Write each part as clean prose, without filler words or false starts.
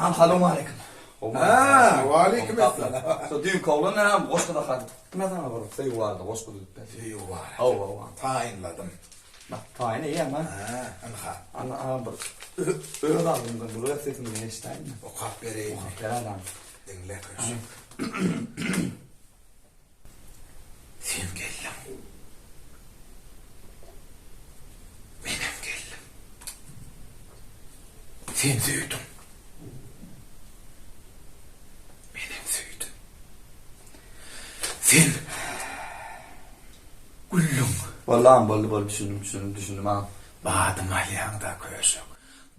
Agam salowmaleýkim. Ha, waleýkim essalam. Şo düýnki oglan näme goşgy da Kime saňa bir söýgi barada goşgy düzüp ber. Söýgi barada. Hawa, hawa. Taýynladym. Bak, taýyn eýýäm ha. Ha, ynha. Ana, agam bir öz agzymdan bir öz sesimden eşidäýinmi? Okap bereýinmi? Okap ber agam. Diňle köşek. Sen geldiň. Menem geldim. Sen söýdüň. Menem söýdüm. Sen güldüň. Boldy agam, boldy, boldy, düşündim, düşündim, düşündim agam. Badym alýaň-da köşek.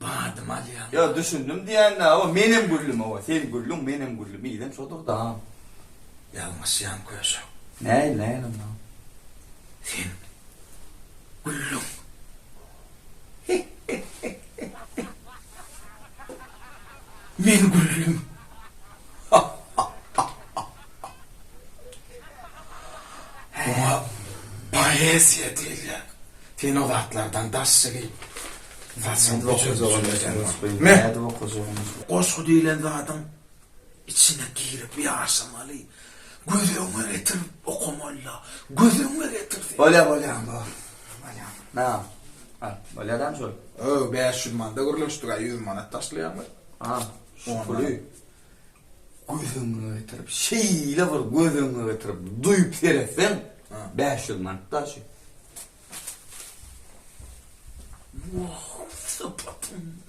Badym alýaň. Ýok, düşündim diýende, hawa, menem güldüm, hawa, sen güldüň, menem güldüm, ýerem şodur-da agam. Ýalňyşýaň köşek. Nähili, nähili onda agam? Sen güldüň. Men güldüm. Muňa poeziýa diýilýär. Sen o zatlardan daş çykyp, saçyň Goşgy diýlen zadyň içine girip ýaşamaly. Göz öňüňe getirip okamaly-da. Göz öňüňe getir sen. Bolýar, bolýar, bolýar. Nä? Bolýar-da şol. Öw, 500 manada gürleşdik-ä, 100 manat taşlaýaňmy? Ha, şu puly göz öňüňe getirip, şeýle bir göz öňüňe getirip, duýup seretseň, 500 manat-da şu. Wah, sypatym.